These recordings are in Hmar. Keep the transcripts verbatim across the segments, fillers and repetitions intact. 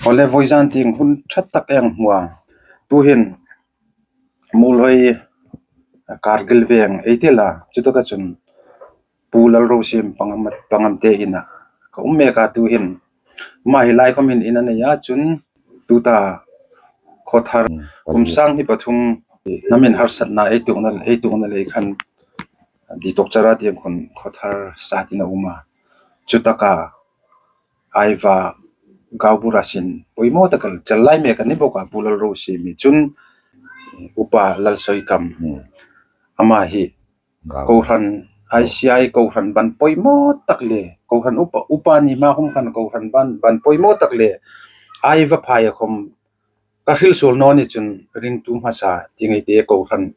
Awle, vawizan tieng hun ṭha tak ei hmu a. Tuhin Muolhoi Kargil Veng ei ti a, chutaka chun Pu Lalrosiem Pangam, Pangamte ina ka um mek a tuhin. Ama hi lai khawm hin in a nei a, chun tuta khawthar kum sang hni pathum hnamin harsatna ei tuokna, ei tuokna lei khan di tok chara tieng khun khawthar satin a um a. Chutaka Aiva Gaubura sin poimaw tak el chal lai mek a ni bawk a, Pu Lalrosiem hi chun Upa Lalsoikam. Ama hi kohran, I C I kohran ban poimaw tak le, kohran upa, upa ni hma khawm khan kohran ban, ban poimaw tak le, Aiva phaia khawm ka hril suol naw ni chun ringtu hmasa ti ngei te, kohran,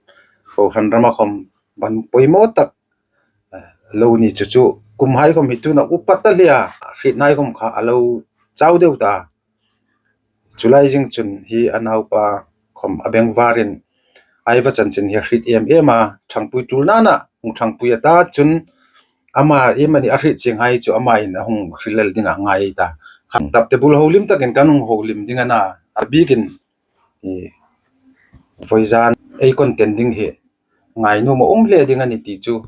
kohran rama khawm ban poimaw tak lo ni chu chu, kumhai khawm hi tuna upa ta hle a, hrietnahai khawm kha a lo chau deu ta. Chu lai zing chun hi a naupa khawm a bengvarin Aiva chanchin hi a hriet em em a, ṭhangpui tul nana hung ṭhangpui a ta chun, ama iemani a hriet chienghai chu amain a hung hril lel ding a ngai ta. Kha, daptebul holim takin kan hung holim ding a na, a bikin, i, vawizan ei content ding hi ngainuom a um hle ding a ni ti chu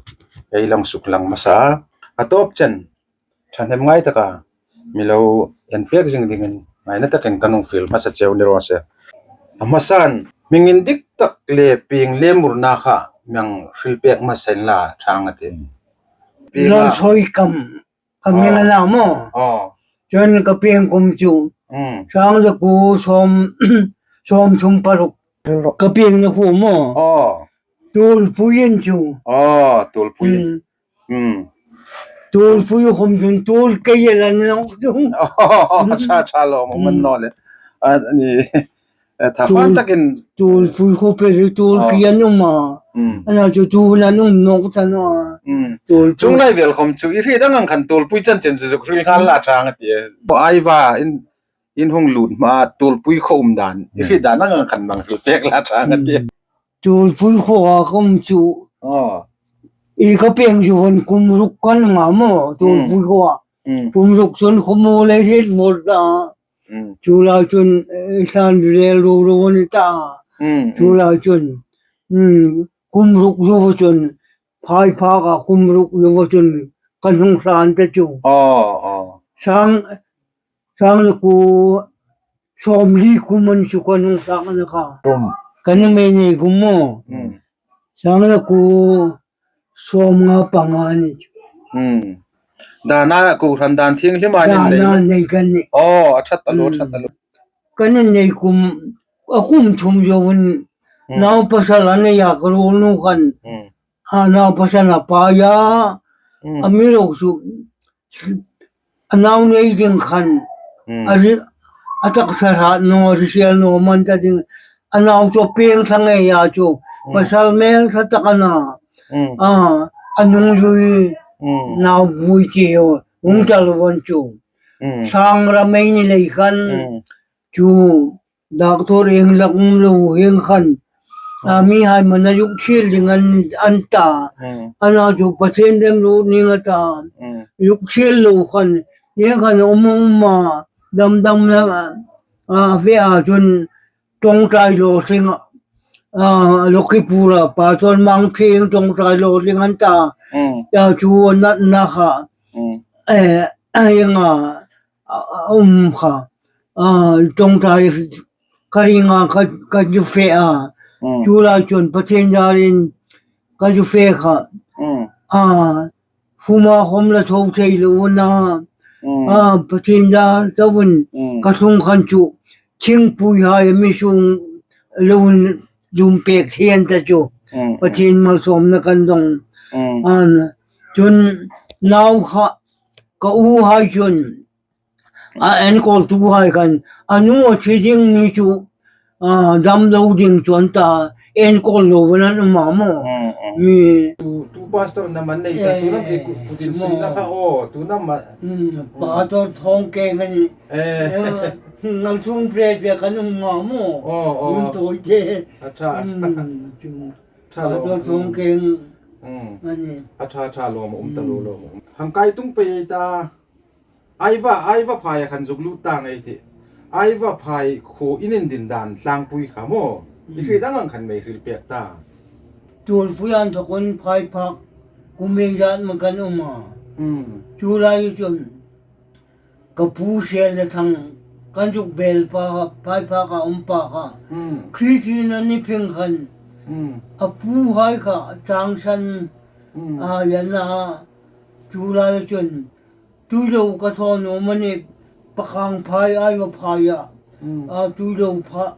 ei lang suk lang hmasa a. A tawp chen, ṭhahnem ngai taka mi lo en pek zing dingin ngaina takin kan hung fiel hmasa cheu ni raw se. A hmasan, hming indik tak le pieng le murna kha mi hang hril pek hmasa inla ṭha ang a tih. Pienga Lalsoikam ka hming a na maw. Aw. Chun ka pieng kum chu, mm, sang zakuo sawm, sawmthum paruk. Ka piengna khuo maw. Aw. Tuolpui a ni chu. Aw, Tuolpui. Mm. Mm. Tuolpui khawm chun tuol kei a la nawk chu. Aw, ṭha, ṭha lawm a um a ni naw le. A ni, eh, tha fan takin Tuolpui khuo pei tuol kei an um a. Mm. A na chu tu hun an um nawk ta naw a. Mm. Tuolpui. Chuong lai vel khawm chu i hriet ang ang khan Tuolpui chanchin zuk hril nghal la ṭha ang a tih. Aiva in, in hung lut hma Tuolpui khuo um dan i hriet dan ang ang khan mi hang hril pek la ṭha ang a tih. Mm. Tuolpui khuoa ka um chu. Aw. I ka pieng chu hun kum ruk ka ni a maw, Tuolpui khuoa. Mm. Kum ruk chun khuo maw le hriet vawr ta. Mm. Chu lai chun, eh, san rel ro ro a ni ta. Mm, mm. Chu lai chun, mm, kum ruk zo chun, phai phak a kum ruk zo chun kan hung hran ta chu. Aw, aw. Sang, sang zakuo sawmli kum a ni chu kan hung hran a kha. Kum. Kan nuhmei nei kum maw. Mm. Sang zakuo sawmnga panga a ni chu. Hmm. Dana kohran dan thienghlim a ni. Dana nei kan nih. Aw, a ṭha taluo, hmm, ṭha taluo. Kan innei kum, a kum thum zo hin, hmm, nau pasal a nei a ka ruolnu khan. Hmm. A nau pasal a paia, hmm, amiruokchu a nau nei ding khan, hmm, a ri-, a taksa hrat naw, a ri siel naw man ta ding, a nau chu a pieng thla ngei a chu, hmm, pasal hmel ṭha tak a na, hmm, a, a nung zui, hmm, nau vui ti ho, hung, hmm, tal von chu. Hmm. Sang ram ei ni lei khan, hmm, chu, Doctor ieng lak um lo hieng khan. A, hmm, mihai man a zuk thiel ding an, an ta. Hmm. A na chu Pathien remruot ning a ta. Hmm. Zuk thiel lo khan. Hieng khan um um a. Dam dam la, a, ve a chun ṭawngṭai lo hring a. A, Lokhipur a, Pastor Mangthieng ṭawngṭai lo hring an ta. Hmm. A chu a natna kha. Hmm. Eh, a hieng a, a, a um kha. A, ṭawngṭai ka ring a ka, ka zu fe a. Mm. Chu lai chun Pathien zarin ka zu fe kha. Mm. A, huma khawm la tho thei lo na. Mm. A, Pathien zar tawin, mm, ka sung khan chu thingpuihai mi sung lo dum pek thei ta chu. Mm, mm. Pathien malsawmna kan dong. Mm. A, chun nau kha ka uhai chun a enkawltuhai khan, a nu a thi ding ni chu, a, dam lo ding chu an ta, enkawl lo vawng an um a maw. Mm, mm. Mi. Tu, tu pastor na man nei cha, eh, tu lam e ku, ku tin sui na kha, aw, tu na ma. Mm, Pastor Thawngkeng a nih. Eh. Eh, ngal sung pre ve kan um a maw. Aw, aw. Hun tawi te. A ṭha, a ṭha. Mm, chu. Ṭha lawm. Pastor Thawngkeng. Mm. A nih. A ṭha, ṭha lawm, um ta lo, mm, lawm. Hang kai tung pei ta. Aiva, Aiva phaia khan zuk lut ta ngei ti. Aiva phai khuo in indin dan tlangpui kha maw. I hriet ang ang khan mi hril pek ta. Tulpui an thawk un Phaiphak kum iengzat am kan um a. Hmm. Chu lai chun ka pu Sieldathang kan zuk bel pa kha, Phaiphak a um pa kha. Hmm. Christian a ni phing khan. Hmm. A pu hai kha Changsan. Hmm. A yan a. Chu lai chun Tuilo ka thaw nuom a nih, Pakhang phai, Aiva phai a. Mm. A, Tuilo pha-,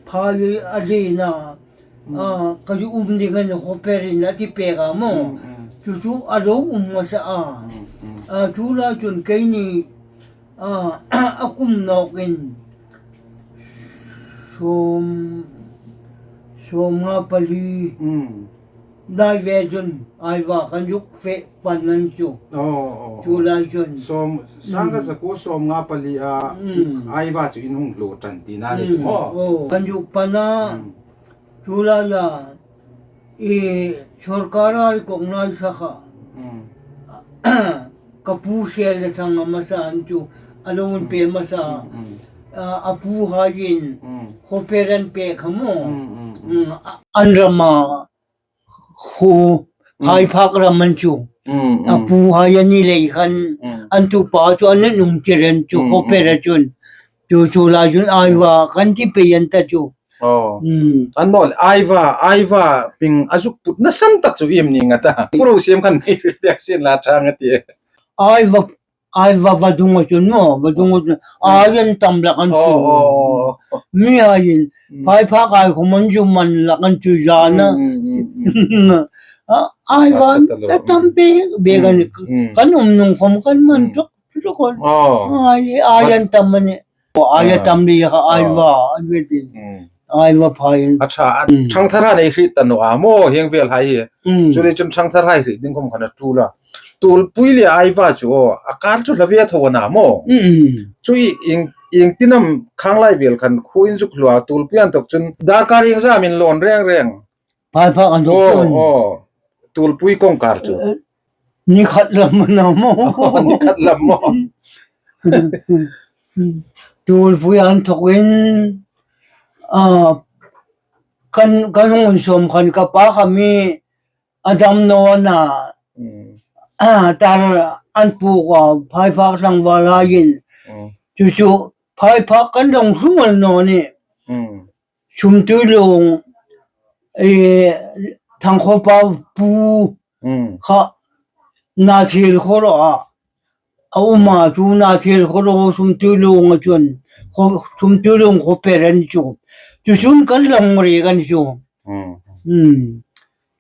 phai a lien a. Mm. A, ka zu um ding a ni khawper in a ti pek a maw. Mm, mm. Chu chu a lo um hmasa a. Mm, mm. A, chu lai chun keini, a, a kum nawk in sawm, sawmnga pali. Mm. Lai ve chun Aiva kan zuk fe pan an chu. Oh, oh, oh. Chu lai chun. Sawm, sangkhat zakuo sawmnga pali a, mm, Aiva chu in hung hluo ṭan tina ni chu maw. Oh, kan zuk pan a. Mm. Chu lai a, i sawrkar a recognize sa kha. Mm. Ka pu Sieldathang a hmasa an chu, a lo inpe hmasa. Mm, mm. A, a pu haiin, mm, khawper an pe kha maw. Mm, mm, mm. Mm, a, an ram a, khu, mm, Phaiphak ram an chu. Mm, mm. A pu hai a ni lei khan, mm, an tupa chu an inum tir an chu, mm, khawper a, mm, chun. Chu chu lai chun Aiva kan ti pei an ta chu. Oh. Mm. An maw le, Aiva, Aiva hming a zuk put nasan tak chu iem ni nga ta. Puro siam khan mi hril pek sien la ṭha nga ti. Aiva, Aiva vadung a chun maw, vadung a chun. Mm. Ai an tam lak an chu. Oh, oh, oh. Mi aiin, mm, Phaiphak ai khom an zu man lak an chu zana. Mm, mm, mm, mm. A, Aiva a tam bek bek a ni. Mm, mm. Kan um nung khom kan man, mm, chuk, chuk khom. Oh. Ai, ai an tam a ni. Ai a tam le kha Aiva, an ve ti. Mm. Aiva phai. A ṭha, a, mm, ṭhangthar hai nei hriet ta naw a maw, hieng vel hai hi. Mm. Chu lai chun ṭhangthar hai hriet ding khom khan a ṭul a. Tulpui le Aiva chu aw, a kar chu hla ve tho a na maw. Mm, mm. Chu i ieng, ieng tin am khang lai vel khan khuo in zuk hluo a, Tulpui an thawk chun darkar iengzam in lawn reng reng. Phaiphak an thawk chun. Aw, aw. Tulpui kawngkar chu. Eh, ni khat lam a na maw. Ni khat lam maw. Tulpui an thawk in, a, kan, kan hung sawm khan ka pa kha mi a dam naw a na. Mm. A, tar an puk a, Phaiphak tlangval haiin. Mm. Chu chu, Phaiphak kan dawng sung an naw ni. Mm. Sumtuilung, e, Thangkhawpau pu, mm, kha, Nathil khaw ro a. A um a chu Nathil khaw ro Sumtuilung a chun. Khaw, Sumtuilung khawper an chu. Chu chun kan lang ri kan chu. Mm. Mm.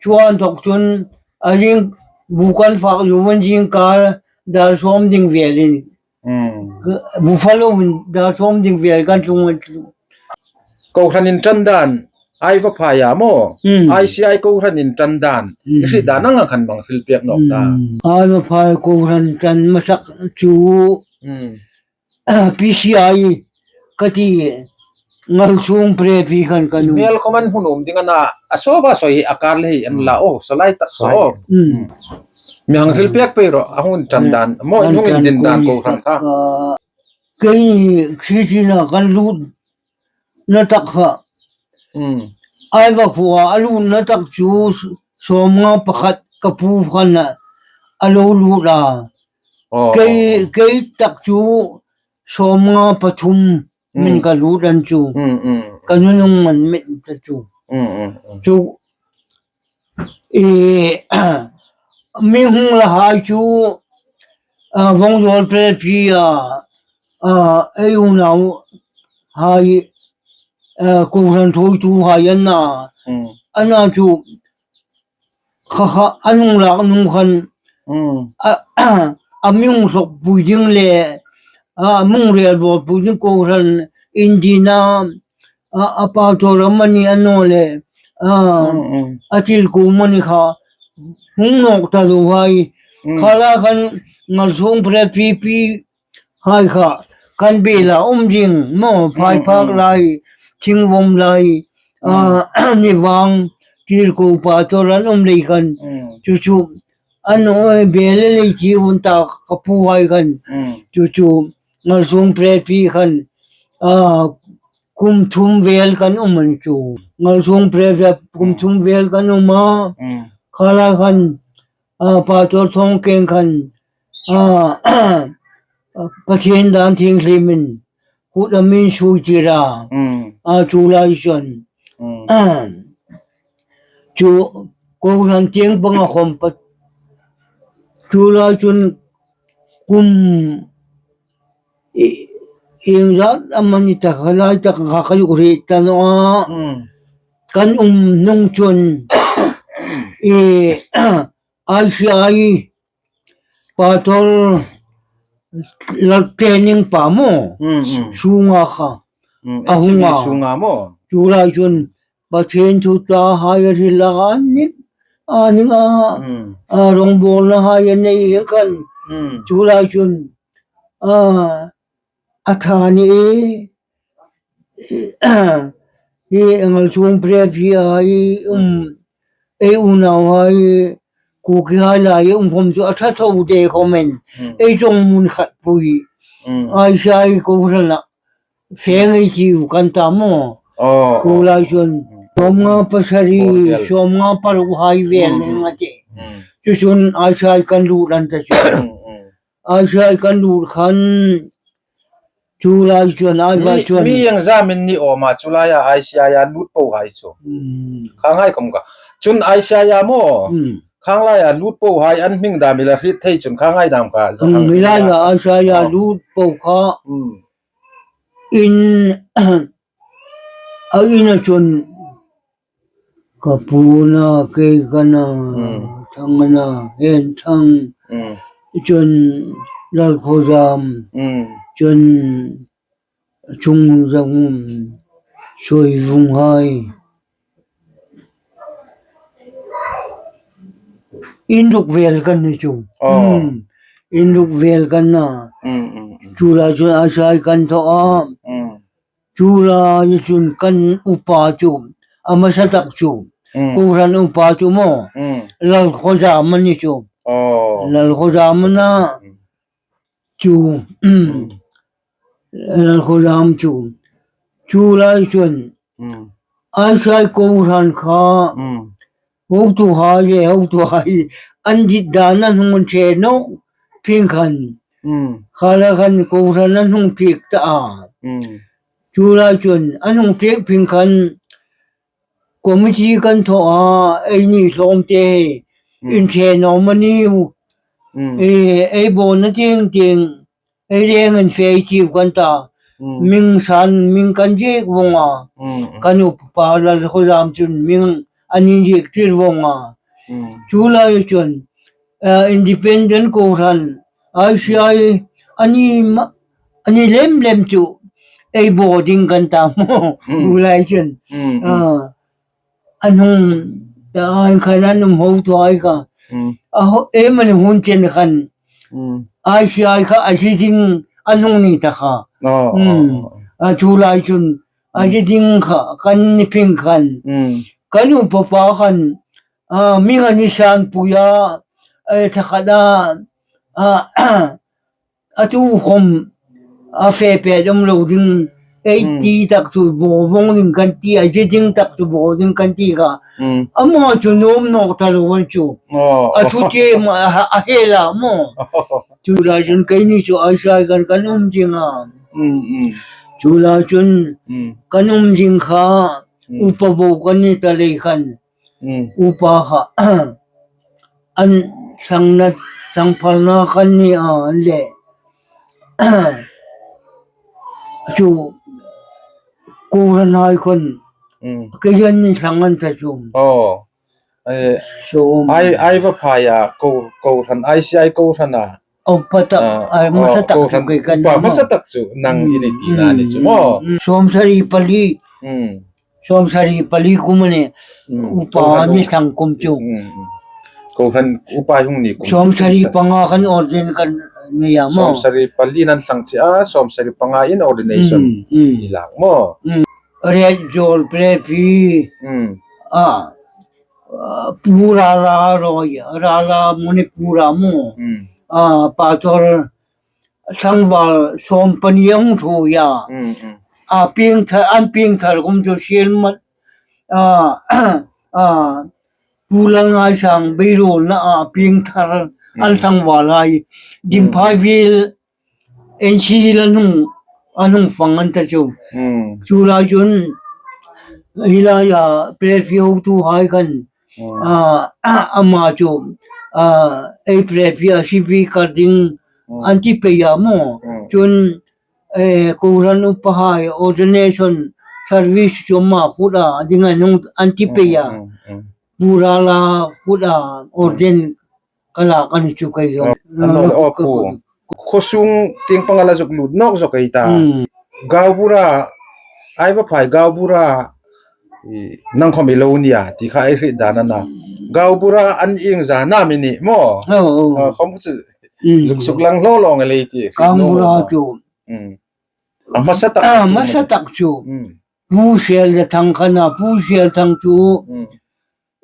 Chuong thawk chun a ring bu kan fak zuwan zing kar dar sawm ding velin. Mm. Buffalo in dar sawm ding vel kan tlung an chu. Kohran inṭan dan, Aiva phai a maw. Mm. I C I kohran inṭan dan. Mm. I hriet dan ang ang khan mi hril pek nawk ta. Mm. Aiva phai kohran ṭan hmasak chu. Mm. P C I ka ti Ngalsung Prepi khan ka nuom. Hmel khom an hung um ding a na, a saw va saw hi a kar le hi an la, mm, aw, salai tak saw. Salai. Mm. Mi hang hril pek pei rawh, a hung ṭan dan, maw, a hung indin dan kohran kha. Kei Christian a kan lut na tak kha. Mm. Aiva khuo a lut na tak chu sawmnga pakhat ka pu khan a lo lut a. Oh, kei, oh, oh. Kei tak chu sawmnga pathum min, mm, ka lut an chu. Mm, mm. Ka nunung man met ta chu. Mm, mm, mm. Chu, e, mi hung la hai chu, a, Vawngzawl Prepi a, a, ei unau hai, a, kohran thawitu hai an na. Mm. An na chu, kha kha, an hung lak nung khan, mm, a, a mi hung sawk pui ding le, a, a mi hung rel bawl pui ding kohran indin a, a, a pastor amanih a naw le, a, mm, mm, a tirko amanih kha hung nawk ta lo hai. Mm. Kha lai khan Ngalsung Prepi hai kha kan bela um ding maw, mm, Phaiphak, mm, lai, Thingvom lai, a, mm, ni vang tirko pastor an um lei khan. Mm. Chu chu an, oi, bela lei chi un ta ka pu hai khan. Mm. Chu chu Ngalsung Prepi khan a, kum thum vel kan um an chu. Ngalsung Presbytery kum thum vel kan um a. Mm. Kha lai khan, a, Pastor Thawngkeng khan, a, Pathien dan thienghlimin kut a min sui tir a. Mm. A, chu lai chun. Mm. Chu kohran tieng panga khom pa. Chu lai chun kum i, iengzat amani ta kha lai ta kha ka uk ri ta naw a. Mm. Kan um hnung chun i, I C I Pastor Laltening pa maw. Mm, mm. Sunga kha. Mm, a hung a. H V sunga maw. Chu lai chun Pathien thu ta hai a hril a, a ning, a ning a, mm, a rongbawlna hai a nei khan. Mm. Chu lai chun, a, a ṭha ni e. Hi Ngalsung Presbytery a i um, ei unauhai, Kukihai lai um khom chu a ṭha tho de khom en. Mm. Ei chawng mun khat pui. Mm. I C I kohran a fe ngei tiu kan ta maw. Oh, chu lai chun. Mm. Sawmnga pasari, bordel. Sawmnga paruk hai vel, mm, ni nga che. Mm. Chu chun I C I kan lut an ta chu. Mm, mm. I C I kan lut khan chu lai chun, ai va chun. Mi iengzamin ni awm a chu laia I C I a lut po hai chu. Mm. Kha ngai khom ka. Chun I C I a maw. Mm. Khang laia lut po hai an hming dam i la hriet thei chun kha ngai dam ka. Mm, mi laia I C I a lut po kha. Mm. In, a ina chun ka pu a na, kei ka na, mm, Thang a na, Henthang. Mm. Chun Lalkhozam. Mm. Chun Chungzang, Suivung hai. In ruk vel kan ni chu. Oh. Mm. In ruk vel kan na. Mm, mm, mm. Chu lai chun I C I kan thaw a. Mm. Chu lai chun kan upa chu, a hmasa tak chu, mm, kohran upa chu maw, mm, Lalkhozam a ni chu. Oh. Lalkhozam a na, mm, chu, mm, Lalkhozam chu. Chu lai chun, mm, I C I kohran kha, mm, hotuhai le hotuhai an dit dan an hung ṭhe nawk phing khan. Mm. Kha lai khan kohran an hung ṭiek ta a. Mm. Chu lai chun an hung ṭiek phing khan committee kan thaw a, eini hlawmte, mm, inṭhe naw am a ni u. Mm. E, ei bawna tieng tieng, ei rengin fe tiu kan ta. Mm. Ming san, ming kan ziek vong a. Mm, mm. Kan upa Lalkhozam chun ming an inziek tir vong a. Mm. Chu lai chun, eh, independent kohran, I C I, a ni ma, a ni lem lem chu, ei baw ding kan ta maw. Mm. Chu lai chun. Mm, mm. Ah. An hung ta, an khan an um hotuhai kha. Mm. A ho, em an hun chen khan. Mm. I C I kha a zi ding an hung ni ta kha. Oh, mm, oh, oh. A chu lai chun a zi ding kha kan ni phing khan. Mm. Kan upa pa khan, a, ming a ni san puia, e, tha khat a, a, a tu khom a fe pet um lo ding, ei, mm, ti tak chu baw vong ding kan ti, a zi ding tak chu baw ding kan ti kha. Mm. Ama chu nuom nawk ta lo an chu. Oh. A thu che ma, a, a hel a maw. Chu lai chun keini chu I C I kan, kan um ding a. Mm, mm. Chu lai chun, mm, kan um ding kha, mm, upa bo kan ni ta lei khan. Mm. Upa kha, an hlangna, hlangphalna kan ni a, an le. Chu, kohranhai khun. Mm. Kei an ni hlang an ta chu. Oh. Eh, so, um, ai, ai va phai a, ko, kohran, I C I kohran a. Upa tak, ah, ai, hmasa tak chu kei kan upa ni maw. Hmasa tak chu nang i ni tina ni chu maw. Mm, mm, mm. Sawmsari pali. Mm. Sawmsari pali kum a ni, mm, upa kohran ni hlang kum chu. Mm, mm. Kohran upa hung ni kum chu. Sawmsari panga kan ordain kan nei a maw. Sawmsari pali nan hlang che a, sawmsari panga in ordination, mm, mm, ni lang maw. Mm. Red Jol Presbytery. Mm. A, Pu Rala Roy, Rala Manipur a maw. Mm. A, Pastor Sangval Sawmpani a hung ṭhuoi a. Mm, mm. a pieng thar, an pieng thar kum chu siel mat, a, a, Pu Lalngaisang beirolna a pieng thar an tlangvalhai. Dimphai vil N C L an hung, an hung fang an ta chu. Chu lai chun, hi laia Prefect tuhai khan, a, ama chu, a, ei Prefect a C P kar ding an ti pei a maw. Chun, eh, kohran upahai ordination service chu ama khuta ding an hung an ti pei a. Pu Lala khuta ordain ka lak a ni chu kei zawng. An naw le aw pu. Khawsung tieng panga la zuk lut nawk zawk ei ta. Gaubura, Aivaphai Gaubura, i, nang khawm i lo nia, ti kha ei hriet dan a na. Gaubura an ieng zat am i ni maw? Aw, aw. A, khawm chu zuk suklang hlaw lawng el ei ti. Gaubura chu. A hmasa tak. A hmasa tak chu. Pu Sialthang kha na, Pu Sialthang chu.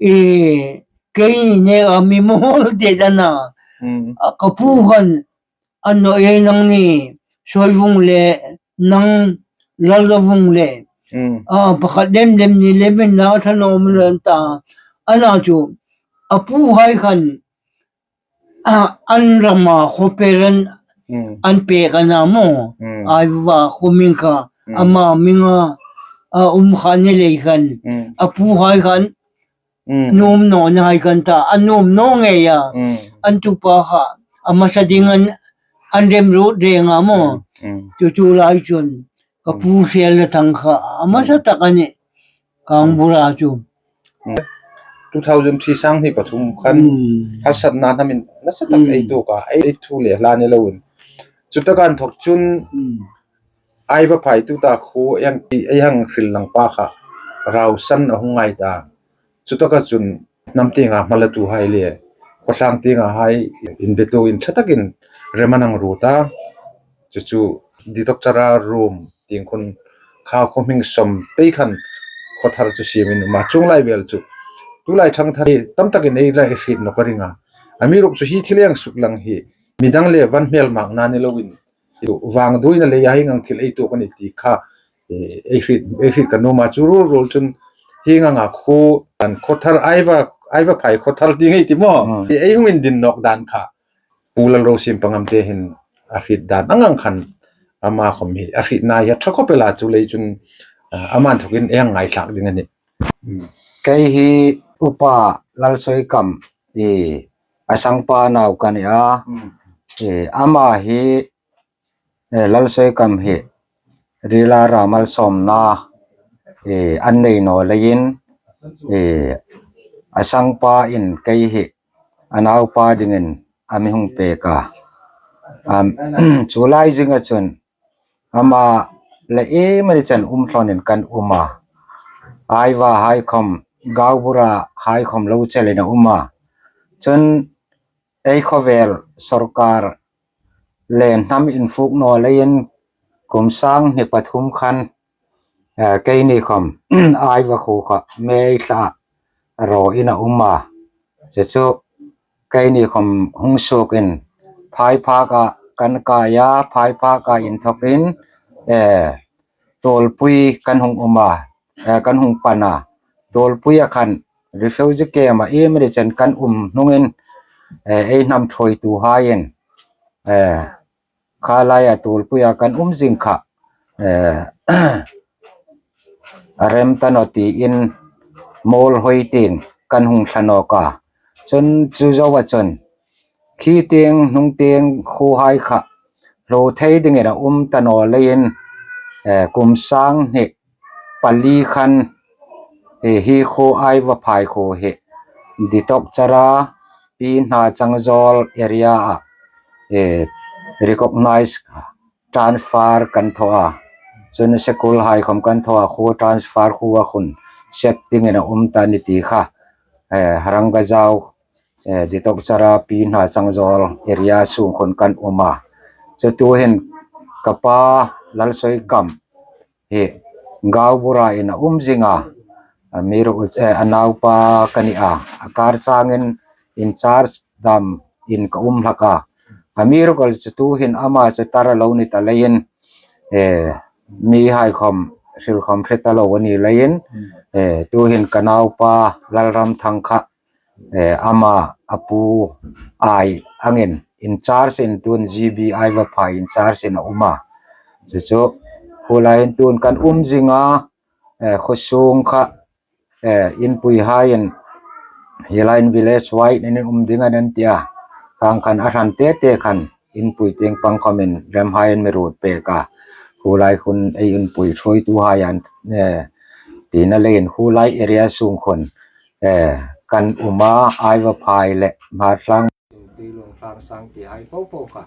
I, keini neka mi mawl det a na. A, ka pu khan, a naw e nangni, Soivung le, nang Lalvung le. A, pakhat dem dem ni le min la thanom lem ta. A na chu, a puhai khan, a, an rama khawpel an, an pek a na maw. Aiva khawmin kha, ama minga, a, um kha ni lei khan, a puhai khan, nuom naw nahai khan ta, a nuom naw ngei a. An tupa kha, a hmasa ding an, an remruot reng a maw. Chu chu lai chun, ka Pu Sialthang kha, a hmasa tak a ni. Gaubura chu. Two thousand three sang hni pathum khan, harsatna hnamin, nasa tak ei tuok a, ei thu le hla ni loin. Chu taka inthok chun, Aivaphai tuta khuo ei hang, ei hang hril lang pa kha, rausan a hung ngai ta. Chu taka chun hnam tienga hmalatuhai le, khawtlang tienga hai inbetuin ṭha takin rem an hang ruot a. Chu chu Ditok Chara Room tieng khun kha khaw hming sawm pei khan khawthar chu siemin um a, chuong lai vel chu. Tulai ṭhangthar hi tam takin ei la hriet nawk a ring a. Amiruokchu hi thil ei hang suklang hi midang le van hmel makna ni loin, vangduoina leia hieng ang thil ei tuok a ni ti kha, eh, ei hriet, ei hriet ka nuom a. Chu ruol ruol chun hieng anga khuo an khawthar Aiva, Aivaphai khawthar ti ngei ti maw. Ei hung indin nawk dan kha Pu Lalrosiem Pangam te hin a hriet dan ang ang khan ama khawm hi a hrietna hi a ṭha khawp el a, chu lei chun, ah, ama inthokin ei hang ngaithlak ding a nih. Kei hi Upa Lalsoikam, i, a sangpa nau ka ni a. I, ama hi, eh, Lalsoikam hi Rila Ra Malsawmna, eh, an nei naw leiin, eh, a sangpa in kei hi a naupa dingin a mi hung pek a. Am, chu lai zinga chun ama le iemani chen um hlawnin kan um a. Aivahai khawm, Gauburahai khawm lo chelin a um a. Chun ei khawvel sawrkar le hnam infuk naw leiin kum sang hni pathum khan, eh, keini khawm Aiva khuo kha Meithla rawin a um a. Chu chu keini khawm hung suokin Phaiphaka kan kai a, Phaiphaka inthokin, eh, Tuolpui kan hung um a, eh, kan hung pan a. Tuolpuia khan refugee camp-a iemani chen kan um hnungin, eh, ei hnam thuoituhaiin, eh, kha laia Tuolpuia kan um zing kha, eh, a rem ta naw tiin mawl hoi tieng kan hung hla nawk a. Chun chu zoa chun khi tieng hnung tieng khuohai kha hluo thei dingin a um ta naw leiin, eh, kum sang hni pali khan, eh, hi khuo Aivaphai khuo hi Ditok Chara Pi Hna Changzawl area-a, eh, recognize transfer kan thaw a. Chun school-hai khawm kan thaw a, khuo transfer khuoa khun sep dingin a um ta ni ti kha, eh, Harangajau, eh, Ditok Chara Pi Hna Changzawl area sung khun kan um a. Chu tuhin ka pa Lalsoikam hi Gauburain a um zing a. Amiruokchu, eh, a naupa ka ni a. A kar changin in charge damin ka um hlak a. Amiruokchu tuhin ama chu tar a lo ni ta leiin, eh, Mihai khawm hril khawm hre ta lo a ni leiin, eh, tuhin ka naupa Lalramthang kha, eh, ama a pu ai angin in charge in tun G B Aivaphai in charge in a um a. Chu chu, khulai hin tun kan um zing a, eh, khawsung kha, eh, inpuihaiin, hi laiin village wide in um ding an ti a. Khang khan a hran te te khan inpui tieng pang khawmin remhaiin mi ruot pek a. Khulai khun ei inpui thuoituhai an, eh, tina leiin khulai area sung khun, eh, kan um a, Aivaphai le Hmartlang, Tuilung, Hlangsang ti hai po po kha.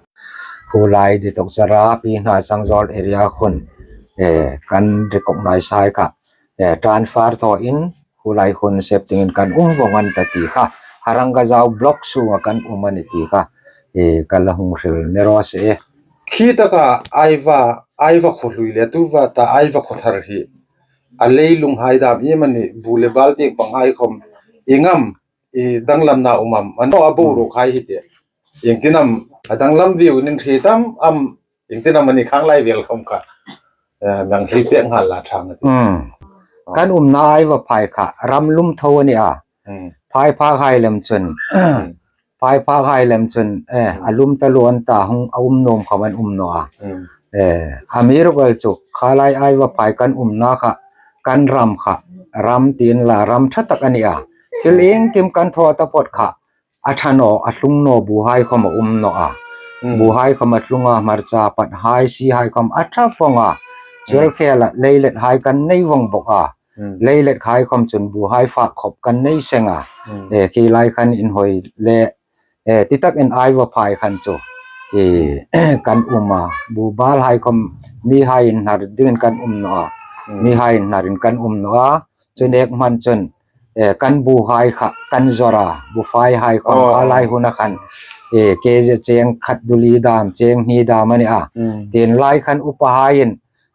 Khulai di tok sara pi hna Sangzawl area khun, eh, kan recognize hai kha, eh, transfer thaw in khulai khun sep dingin kan um vong an ta ti kha. Harangajao block sunga kan um a ni ti kha, eh, ka la hung hril ni raw se. Khi taka Aiva, Aiva khaw hlui le tuva ta Aiva khaw thar hi a leilung hai dam i mani bu le bal tieng pang hai khawm i ngam i danglamna um am, a naw a boruok hai hi te. Iengtin am a danglam viu nin hre tam am, iengtin am a ni khang lai vel khawm kha, eh, mi hang hril pek nghal la thang a ti. Mm. Kan umna Aivaphai kha ram lum tho a ni a. Mm. Phaiphak hai lem chun. Mm. Phaiphak hai lem chun, eh, a lum ta lo an ta hung a um nuom khawm an um naw a. Mm. Eh, amiruokchu kha lai Aivaphai kan umna kha, kan ram kha, ram ti inla, ram ṭha tak a ni a. Thil iengkim kan thaw taphot kha, a ṭha naw, a tlung naw bu hai khawm a um naw a. Mm. Bu hai khawm a tlung a, hmarcha pat hai, si hai khawm a ṭha vong a. Mm. Chuol khela leilet hai kan nei vong bok a. Mm. Leilet hai khawm chun bu hai fak khop kan nei seng a. Mm. Eh, khi lai khan inhawi le, eh, ti takin Aivaphai khan chu, eh, kan um a. Bu bal hai khawm mihai inhnar dingin kan um naw a. Mm. Mihai inhnarin kan um naw a. Chu nek hman chun, eh, kan bu hai kha kan zawr a, bu fai hai khawm, oh, kha lai huna khan, eh, kg cheng khat duli dam, cheng hni dam a ni a. Mm. Tin lai khan upa haiin,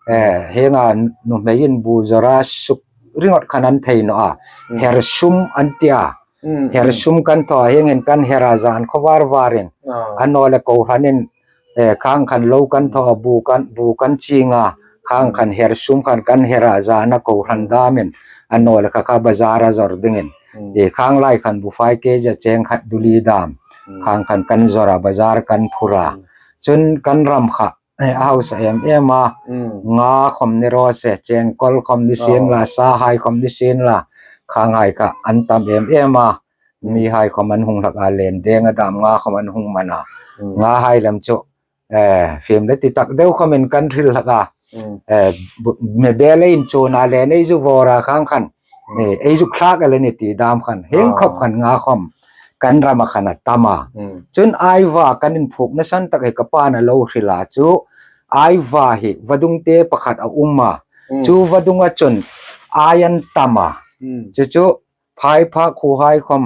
eh, hienga nuhmeiin bu zawr a suk ringawt khan an thei naw a. Mm. Her sum an ti a. Mm, her, mm, sum kan thaw a, hieng hin kan her a, zan khaw var varin. Ah. A naw le kohranin, eh, khang khan lo kan thaw a, bu kan, bu kan ching a, khang, mm, khan her sum khan kan her a, zana kohran, mm, damin, a naw le kha kha bazar a zawr dingin. Mm. Eh, khang lai khan bu fai kg cheng khat duli dam. Mm. Khang khan kan zawr a, bazar kan phur a. Mm. Chun kan ram kha, eh, a hausa em em a. Mm. Nga khawm ni raw se, chengkawl khawm ni sien la, oh, sa hai khawm ni sien la, khang hai kha an tam em em a. Mm. Mihai khawm an hung hlak a, len deng a dam nga khawm an hung man a. Mm. Nga hai lem chu, eh, fim le ti tak deu khawmin kan hril hlak a. Mm. Eh, bu-, me bel ei inchun a len ei zu vawr a khang khan. Mm. Eh, ei zu thlak a le ni ti dam khan. Hieng, ah, khawp khan nga khawm kan ram a khan a tam a. Mm. Chun Aiva kan inphuokna san tak hi ka pa'n a lo hril a chu. Aiva hi vadung te pakhat a um a. Mm. Chu vadunga chun ai an tam a. Mm. Chu chu phaiphak khu hai khawm,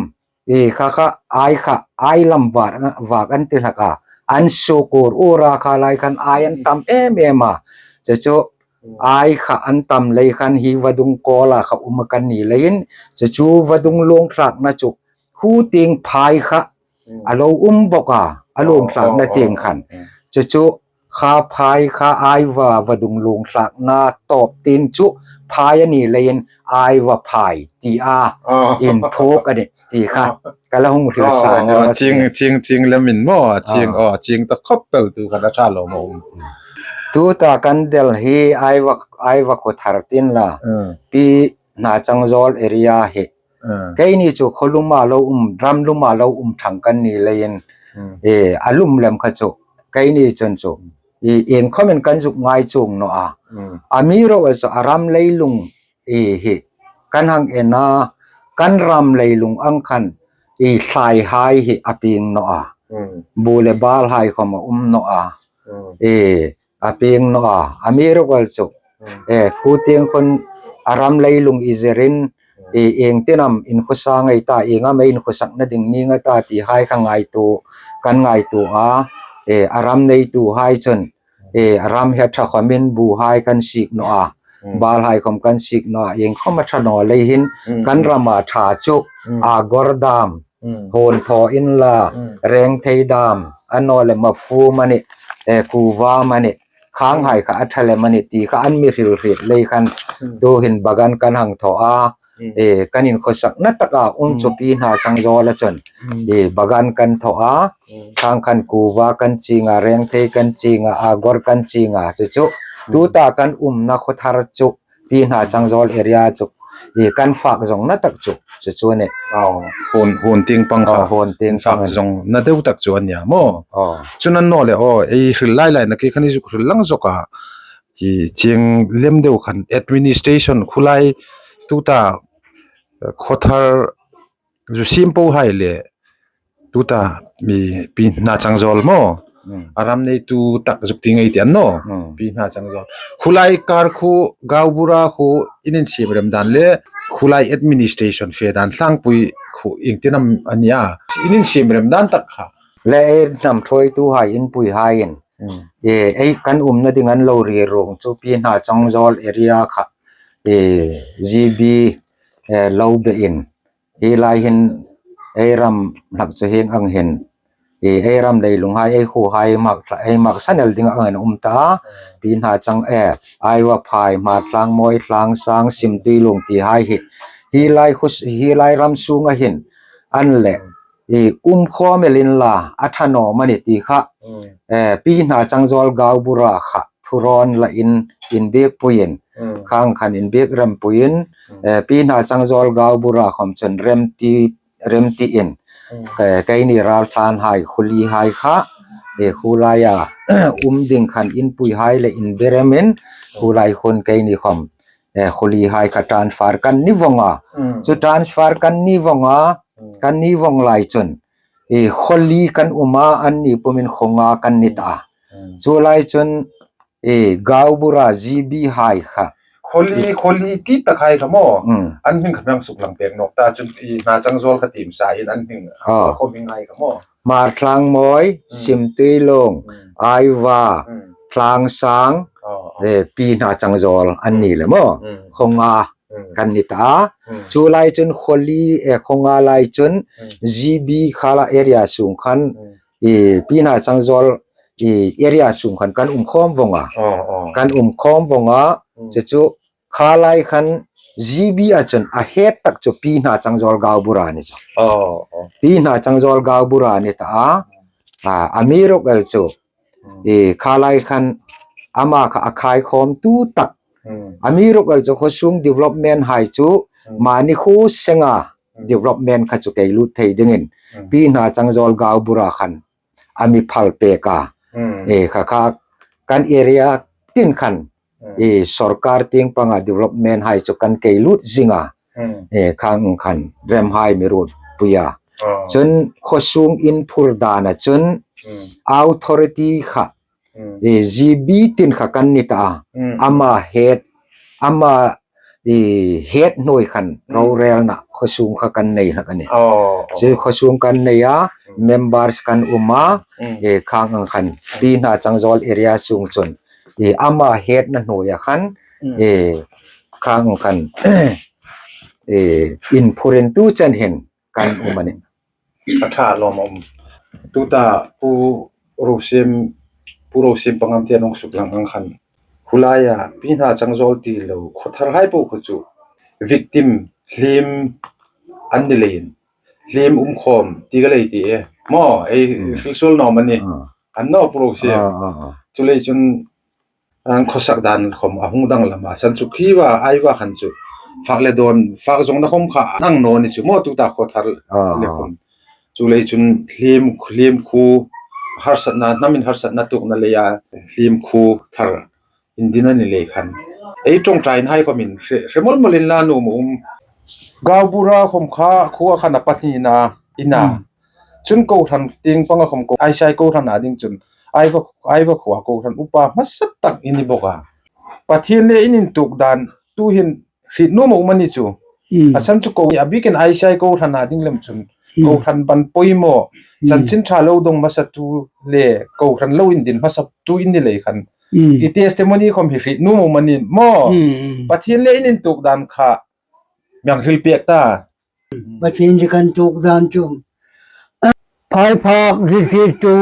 i kha kha, ai kha, ai lam vak, vak an ti hlak a. An suk ur ur a, kha lai khan ai an tam em em a. Chu chu, mm, ai kha an tam lei khan hi vadung kawla kha um a kan ni leiin, chu chu vadung luong thlakna chu, khu tieng phai kha, mm, a lo um bok a, a luong thlakna, oh, oh, tieng khan. Oh, oh. Chu chu, kha phai kha Aiva vadung luong thlakna tawp tieng chu phai a ni leiin Aivaphai ti a, ah, inphuok a nih ti kha. Ah. Ka la hung hril sa, ah, ni, ah, raw se. Ching, ching, ching lem in maw, ching, ah, ah, ching ta khawp el tu kha a ṭha lo maw. Tuta kan del hi Aiva, Aiva khaw thar tin la. Mm. Pi hna Changzawl area hi. Ah. Keini chu khaw luma lo um, ram luma lo um thang kan ni leiin, hmm, eh, a lum lem kha chu, keini chun chu, i, ieng khawmin kan zuk ngai chuong naw a. Hmm. Amiruokchu a ram leilung, i, hi, kan hang en a, kan ram leilung ang khan, i, thlai hai hi a pieng naw a. Hmm. Bu le bal hai khawm a um naw a. Hmm. I, a pieng naw a, amiruokchu, hmm, eh, khu tieng khun a ram leilung i zerin, hmm, eh, ieng tin am inkhawsa ngei ta, ieng am ei inkhawsakna ding ni nga ta ti hai kha ngaituo, kan ngaituo a, eh, a ram neituhai chun, eh, a ram hi a ṭha khawmin bu hai kan sik naw a, hmm, bal hai khawm kan sik naw a, ieng khawm a ṭha naw lei hin, hmm, kan, hmm, ram a ṭha chu, hmm, a gor dam, hmm, hawn thaw inla, hmm, reng thei dam, a naw le mafum a nih, eh, kuva a nih, khang hai kha a ṭha lem a ni ti kha an mi hril hriet lei khan, tuhin bagan kan hang thaw a, e, kan inkhawsakna taka um chu Pi Hnachangzawl a chun, e, bagan kan thaw a, khang khan Kuva kan ching a, Rengthei kan ching a, Agor kan ching a, chu chu tuta kan umna khawthar chu Pi Hnachangzawl area chu, e, kan fak zawngna tak chu, chu chu a nih. Aw, hun, hun tieng pang kha. Aw, hun tieng pang fak zawngna deu tak chu a nia maw. Aw. Chun a naw leh, aw, ei hril lai lai na khi khan ei zuk hril lang zawk a. Chi chieng lem deu khan administration khulai tuta, eh, khawthar zu siem po hai le tuta mi Pi Hnachangzawl maw. A ram neitu tak zuk ti ngei ti an naw. Pi Hnachangzawl. Khulai kar khu, gaubura khu in insiem rem dan le khulai administration fe dan tlangpui khu ieng tin am a nia. In insiem rem dan tak kha. Le ei hnam thuoitu hai inpui hai in. E, ei kan umna ding an lo ri rung chu Pi Hnachangzawl area kha. E, G B, e, lo be in. Hi lai hin ei ram hnam chu hieng ang hin. E, ei ram leilung hai, ei khuo hai mak, ei mak sanel ding ang in um ta. Pi Hnachang, e, Aiva phai, Hmartlang Mawi, Thlangsang, Simtuilung ti hai hi. Hi lai khu, hi lai ram sunga hin. An le, e, um khawm el inla, a ṭha naw am a ni ti kha. E, Pi Hnachangzawl gaubura kha. Thurawn la in, inbiekpuiin, khang khan inbiek rempuiin, eh, Pi Hnachangzawl gaubura khom chun remti, remtiin, eh, keini raltlan hai, khuli hai kha, eh, khulai a, um ding khan inpui hai le inbe remin, khulai khun keini khom, eh, khuli hai kha transfer kan ni vong a. Chu transfer kan ni vong a, kan ni vong lai chun, eh, khuli kan um a, anni pumin khawnga kan ni ta. Chu lai chun, e, gaubura G B hai kha. Khuli, khuli ti tak hai kha maw. An hming kha hmang suk lang pek nawk ta chun i Hnachangzawl kha tiem sa in an hming. Aw. Kha hming hai kha maw. Hmartlang Mawi, Simtuilung, Aiva, Thlangsang, e, Pi Hnachangzawl an ni le maw. Khawnga kan ni ta. Chu lai chun khuli, e, khawnga lai chun G B khala area sung khan, e, Pi Hnachangzawl, e, area sung khan kan um khawm vong a. Kan um khawm vong a. Chu chu khalai khan G B a chun a het tak chu Pi Hnachangzawl gaubura ni chu. Pi Hnachangzawl gaubura ni ta a. A, amiruokchu, e, khalai khan ama kha a khai khawmtu tak. Amiruokchu khawsung development hai chu mani khu senga development kha chu kei lut thei dingin Pi Hnachangzawl gaubura khan a mi phal pek a. E, kha kha kan area tin khan, e, sorkar tieng panga development hai chu kan kei lut zing a. E, khang khan rem hai mi ruotpui a. Chun khawsung inphur dana chun authority kha, e, G B tin kha kan ni ta. Ama het, ama, e, het hnuoi khan rorelna khawsung kha kan nei hlak a nih. Chu khawsung kan nei a, members kan um a, e, khang khan Pi Hnachangzawl area sung chun, e, ama hetna hnuoia khan, e, khang khan, e, inphurin tu chen hin kan um a nih. A ṭha lawm a um. Tuta Pu Rosiem, Pu Rosiem pangam tieng hung suk lang ang khan. Khulaia Pi Hnachangzawl ti lo khawthar hai po khu chu victim hliem an ni leiin hliem um khawm ti ka lei ti e. Maw, ei hril suol naw am a ni. An naw Pu Rosiem. Chu lei chun an khawsak dan khom a hung danglam a, san chu khi va, ai va khan chu fak le dawn, fak zawngna khom kha a nang naw ni chu maw tuta khawthar le khom. Chu lei chun hliem, hliem khu harsatna, hnamin harsatna tuokna leia hliem khu thar indin a ni lei khan. Ei ṭawngṭaina hai khomin hre, hre mol mol inla nuom a um. Gaubura khom kha khuo khan a pahnina ina. Chun kohran tieng panga khom ko, Aisai kohran a ding chun, Aiva, Aiva khuoa kohran upa hmasa tak i ni bawk a. Pathien le in intuok dan, tuhin hriet nuom a um a ni chu. A san chu ko, a bikin Aisai kohran a ding lem chun, kohran ban poimaw, chanchin ṭha lo dong hmasatu le, kohran lo indin hmasatu i ni lei khan. I testimony khom hi hriet nuom a um a ni maw. Pathien le in intuok dan kha, mi hang hril pek ta. Pathien le kan tuok dan chu. Phai phak ri ri tu.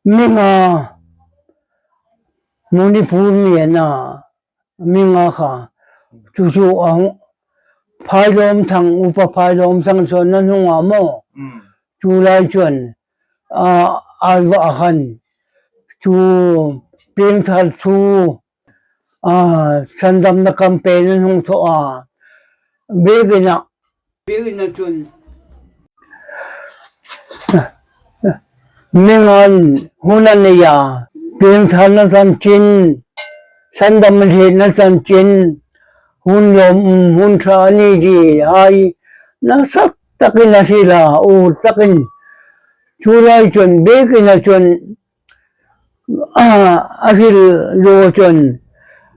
mi nga, Manipur mi a na, mi nga kha, chu chu a hung, Phailawmthang, Upa Phailawmthang chu an hung a maw. Mm. Chu lai chun, a, Alva a khan, chu Piengthar chu, a, sandamna campaign an hung thaw a. Biekina, biekina chun, mi nga'n hun an nei a, piengtharna chanchin, sandam hrietna chanchin, hun lawm, hun ṭha a ni ti hai, nasa takin a hril a, ur takin. Chu lai chun, biekina chun, a, a hril zo chun,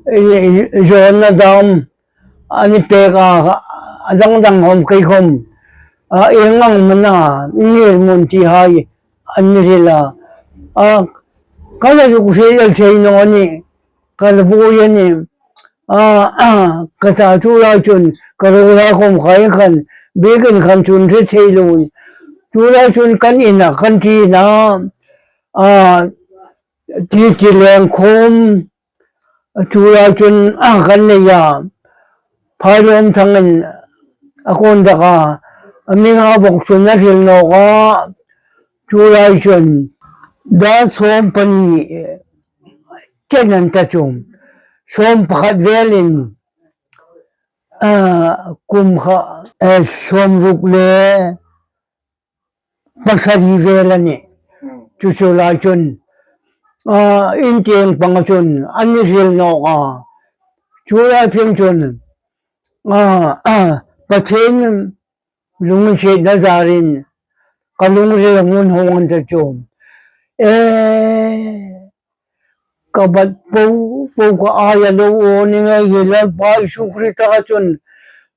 i, i, zawnna dam, an pek a, a dang dang khom kei khom, a, ieng ang am a na, i ngirhmun ti hai, an hril a. A, ka la zuk hril thei naw a nih, ka la buoi a nih. A, a, ka ta chu lai chun, ka ruol hai khom khai khan, biekin khan chun hre thei lo. Chu lai chun kan ina, kan ṭina, a, ti ti leng khom, chu lai chun, a, kan nei a, Phailawmthangin a kawndaka, a mi nga bawk chun a hril nawk a, chu lai chun, dar sawm pahni chen an ta chu, sawm pakhat velin, a, kum kha, e, sawmruk le pasari vel a nih. Hmm. Chu chu lai chun, a, in tieng panga chun an hril nawk a. Chu lai phing chun, a, a, Pathien lunginsietna zarin ka lungrila ngun hung an ta chu. E, ka bat po po ka aia lo aw ni ngei hi Lalpa Isu Krista chun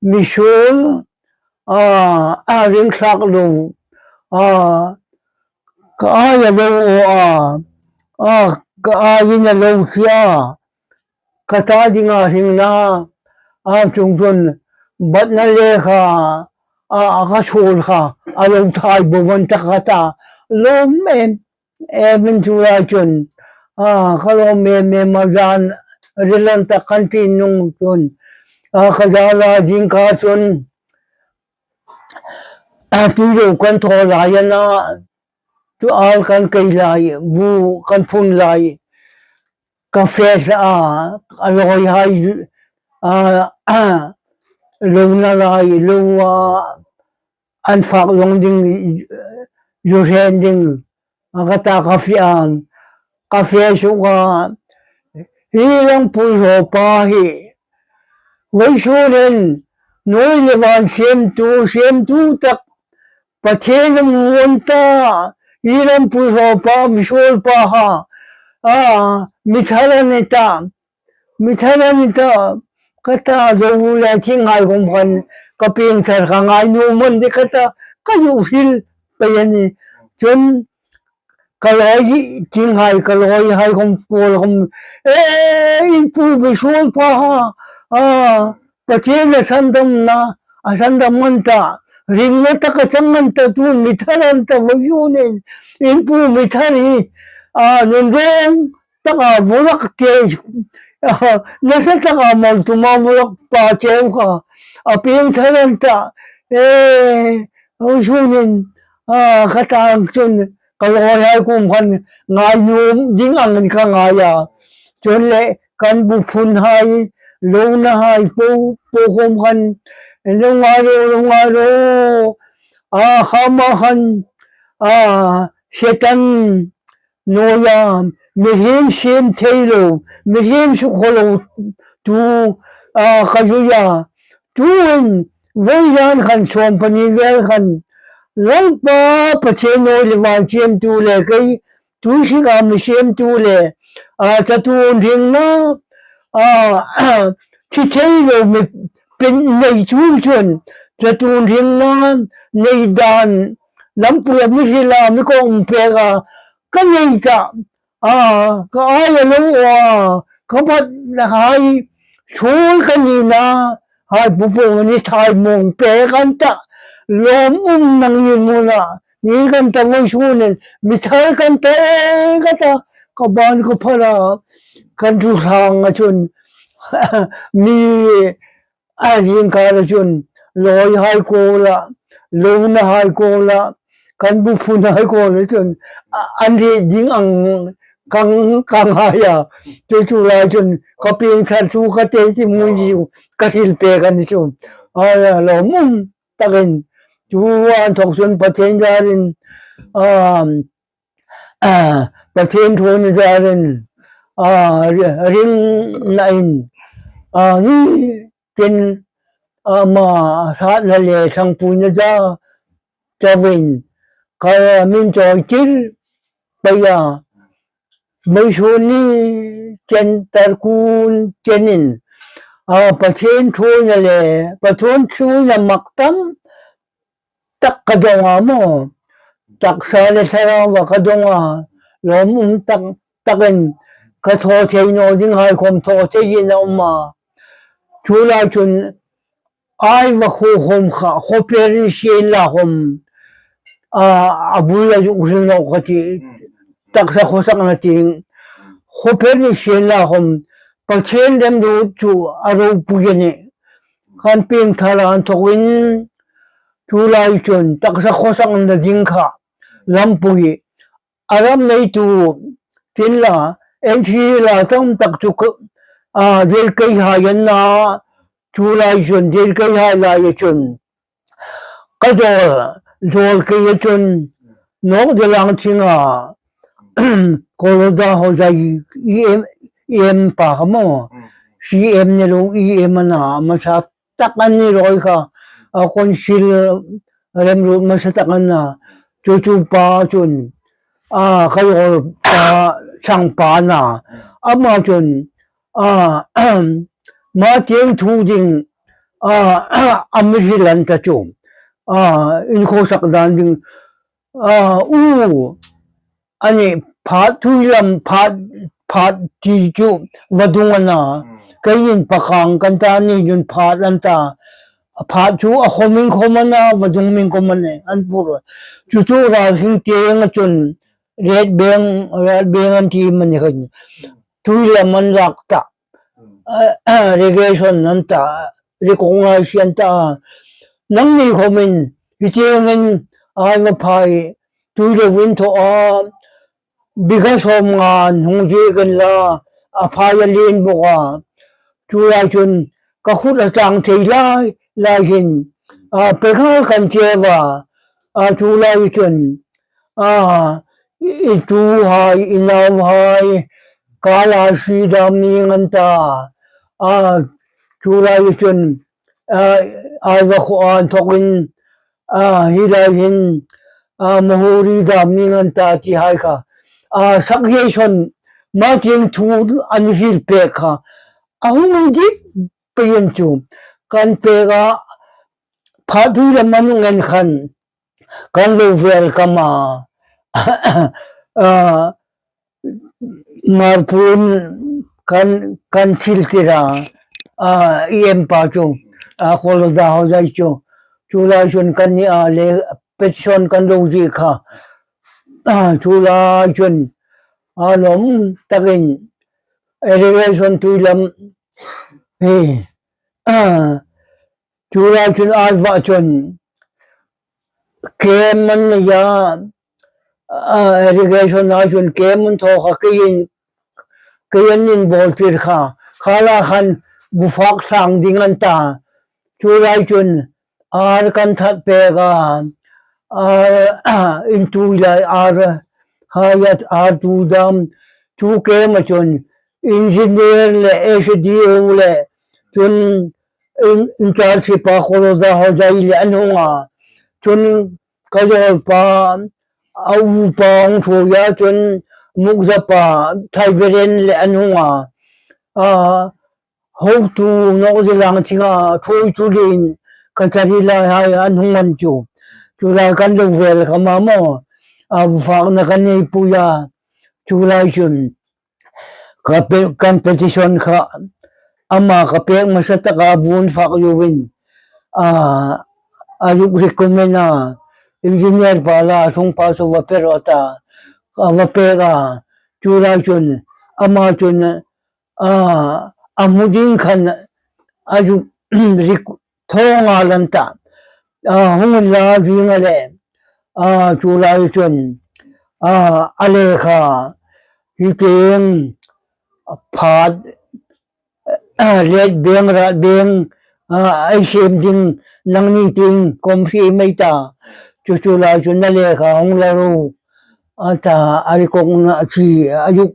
misuol, a, a ring thlak lo, a, ka aia lo aw a, a, ka aiin a lo hria, ka ta dinga hringna, a, chung chun batna lekha, a, a ka suol kha, a lo thai bo van ta ka ta, lawm em em in chu lai chun, a, ka lawm em em a zan ril an ta kan ti nung chun, a, ka zala zingkar chun, a, tui lo kan thaw lai a na, tu al kan kei lai, bu kan phun lai, ka fe hla a, a lawi hai, a, a, lo na lai, lo a, an fak zawng ding, zu hre ding, a ka ta ka fe a, ka fe suk a, hi Lampui Hrawpa hi, vawisun hin, hnuoi le van siemtu, siemtu tak, Pathien a hmu an ta, hi Lampui Hrawpa, misuolpa ha, a, mi thar a ni ta, mi thar a ni ta, ka ta, zo le thinghai khom khan, ka pieng thar kha ngai nuom an tih ka ta, ka zu hril pei a nih. Chun, ka lawi hi, thinghai ka lawi hai khom, kuol khom, e, in pu misuolpa ha, a, Pathien a sandamna, a sandam an ta, ringna taka chang an ta, tu mi thar an ta, vawisun hin, in pu mi thar hi, a, nun rong taka vurak te, a, nasa taka mal tuma vurak pa cheu kha, a pieng thar an ta, e, vawisun hin, a, ka ta chun, ka lawi hai khom khan ngai nuom ding ang ka ngai a. Chun le kan bu phun hai, lo na hai po, po khom khan, lo ngai ro, lo ngai ro. A, khama khan, a, Setan, nawi a, mihriem siem thei lo, mihriem sukhaw lo, tu, a, ka zui a. Tuhin, vawi zan khan sawm pahni vel khan, Lalpa Pathien hnuoi le van siemtu le kei, tuisinga mi siemtu le, a, chatuon hringna, a, thi thei lo mi pin nei chun chun, chatuon hringna nei dan, lampuia mi hrila, mi kawng peka, ka nei ta, a, ka aia lo aw a, ka batna hai, suol ka nina hai po po ni thai mawng pek an ta, lawm um nang ni muna, Ni kan ta vawisun hin, mi thar kan ta e, ka ta, ka ban ka phar a, kan ru hrang a chun, mi a ring kar a chun, lawi hai ko la, lo na hai ko la, kan bu phun hai ko la chun, a, an ri ding ang kang, kang hai a. Chu chu lai chun, ka pieng thar chu ka te chi mun ji, ka thil pe kan chu. A, lo mum takin, chu an thok chun Pathien zarin, um, a, Pathien thu ni zarin, a, ri-, ring na in, a, ni tin, a, ma sa na le sang pu na za, chawin, ka min chawi kir, paya, vawisun ni chen tar kun chenin, a, Pathien thu na le, Pathien thu na mak tam, tak ka dong a maw. Taksa le thlarau va ka dong a. Lawm um tak, takin ka thaw thei naw ding hai khom thaw thei in a um a. Chu lai chun ai va khu khom kha, khaw per ni sien la khom. A, a bul la zuk hril naw ka ti. Taksa khawsakna tieng. Khaw per ni sien la khom. Pathien remruot chu a ropui a nih. Kan pieng thar an thawkin, chu lai chun taksa khawsakna ding kha lampui a ram neitu tin la, en thi la tam tak chu ka, a, Delkei hai an na, chu lai chun Delkei hai lai chun ka zawl, zawl kei a chun Nawkdelang Thinga, Koloda Hojai E M, E M pa kha maw, C M ni lo E M a na, masa tak an ni rawi kha, a, council remruot masa tak an na, chu chu pa chun, a, ka zawl pa, sang pa na, ama chun, a, ma tieng thu ding, a, a mi hril an ta chu, a, inkhawsak dan ding, a, u, a ni phat tui lam phat, phat ti chu vadung a na. Keiin pakang kan ta ni dun phat an ta. Phat chu a khom in khom a na, vadung min khom a ni, an pur. Chu chu Ralhing tieng a chun, red beng, red beng an ti mani khan. Tui lam an lak ta. A, a, irrigation an ta, recognize an ta. Nangni khomin, hi tiengin, ai va phai, tui lo in thaw a, bigha sawmnga hung ziek an la, a phai a lien bawk a. Chu lai chun, ka khut a chang thei lai, lai hin, a, pe nghal kan che va, a, chu lai chun, a, i, i tuhai, i nauhai, kala si dam ning an ta, a, chu lai chun, a, ai va khaw an thawkin, a, hi lai hin, a, mahuri dam ning an ta ti hai kha. A, sak ye son, ma tieng thu an hril pek kha. A hung dik pei an chu. Kan pek a, phat tui lam an ngen khan. Kan lo vel kam a, a, Marpun kan, kan thil tir a, a, E M pa chu, a, Koloda Hojai chu, chu lai chun kan ni a le petition kan lo ziek kha, a, chu lai chun, a, lawm takin irrigation tui lam, hi, a, chu lai chun ai va chun, kem an nei a, a, irrigation a chun kem an thaw kha keiin, keiin an inbawl tir kha, kha la khan bu fak thlang ding an ta. Chu lai chun ar kan that pek a, ar, in tui lai ar, hai a ar tu dam, chu kem a chun, engineer le S D O le, chun in, in charge pa Koloda Hojai le an hung a. Chun ka zawl pa, a u pa hung thuoi a, chun Mukza pa Thai Beren le an hung a. A, hotu Nawkdelang Thinga thuoi chu lien ka chari lai hai an hung an chu. Chu lai kan lo vel kha ma maw. A, bu fakna kan nei pui a. Chu lai chun. Ka pe-, kan petition kha ama ka pek masa taka vun fak yuvin, a, a zuk recommend a, Engineer pa la, a hung pa chu va pe rawh ta, a va pek a. Chu lai chun, ama chun, a, a hmu ding khan a zuk rik thaw nghal an ta. A, hung unla, ving a le. A, chu lai chun, a, a lekha, hi tieng, phat, a, let beng, rat beng, a, ei siem ding, nangni tieng kawm hri mei ta. Chu chu lai chun a lekha hung la ro. A ta, a ri kawkna chi, a zuk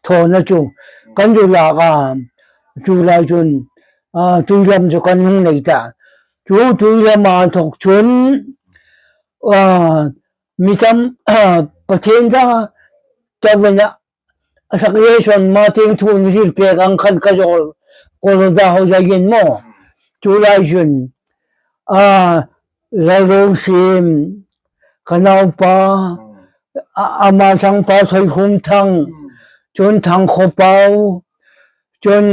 thawna chu. Kan zu lak a, chu lai chun, a, tui lam chu kan hung nei ta. Chu tui lam a thawk chun, a, mi tam, a, Pathien ta, ta vena, a sak ye son ma tieng thu ni hril pek ang khan ka zawl, Koloda ho za yin maw. Chu lai chun, a, Lalrosim, ka naupa, a, ama sangpa Soikhumthang, chun Thangkhopau, chun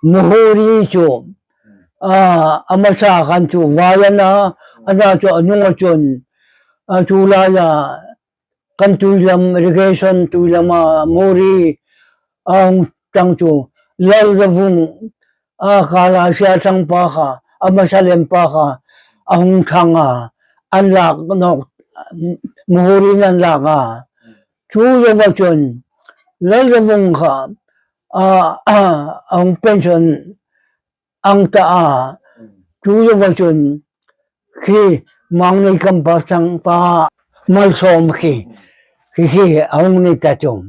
Muhuri chu, a, ama sa khan chu vai a na, a na chu a nung a chun, a, chu lai a, kan tui lam, irrigation tui lam a, Muhuri, a hung chang chu, Lalzavung, a, Kalasia chang pa kha, ama sa lem pa kha, a hung chang a, an lak nawk, Muhuri an lak a. Chu zo va chun, Lalzavung kha, a, a, a hung pension ang ta a. Chu zo va chun, khi Mangnei kam pa sang pa Malsawm khi, khi khi a hung ni ta chu.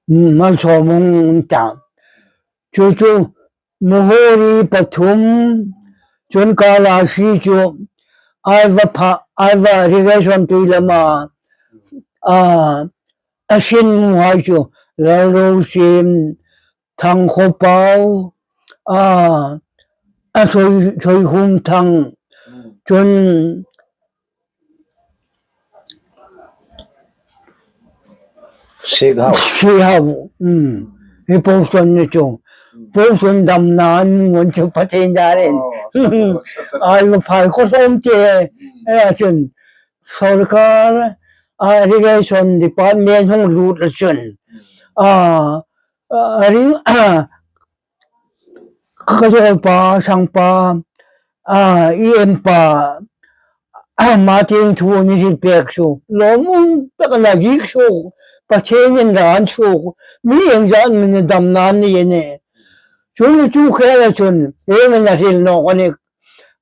Malsawm hung ta. Chu chu, Muhuri pathum, chun Kalasi chu, aiva pha, aiva irrigation tui lam a, a, a sin mu hai chu, Lalrosim, Thangkhopau, a, a Soi, Soikhumthang, chun Sikhau. Sikhau. Hmm. Hi po son ni chu. Po son damna an ngun chu Pathien darin. Oh. Ai lo phai ko som che. Eh, a chun. Sorkar, a, irrigation department hung lut la chun. A, a, ring, a, ka zawl pa, sang pa, a, E M pa, a, ma tieng thu ni hril pek chu. Lawmum tak a na zik chu. Pathienin ran chu. Mi eng zat mi ni damna ni e ne. Chun chu khela chun. He mi na hril nawk a ni.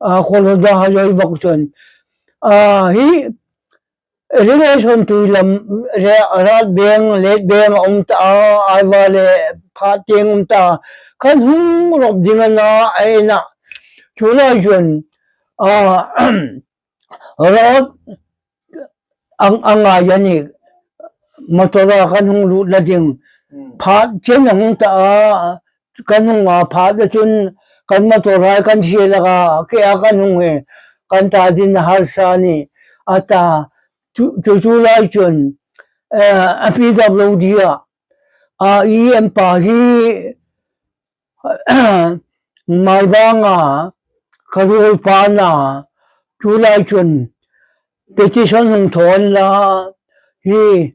A, Koloda ha zoi bawk chun. A, hi, irrigation tui lam, re-, rat beng, let beng a um ta a, aiva le phat tieng um ta a, kan hung rop ding a na, a en a. Chu lai chun, a, road ang, a ngai a ni, motor a kan hung lutna ding. Hmm. Phat chen a hung ta a, kan hung a phat a chun kan motor hai kan siel a, ke a kan hung e, kan ta ding harsa ni, a ta, chu, chu, chu lai chun, eh, a P W D a, a E M pa hi, Maibang a, ka ruol pa na, chu lai chun, petition hung thaw la, hi,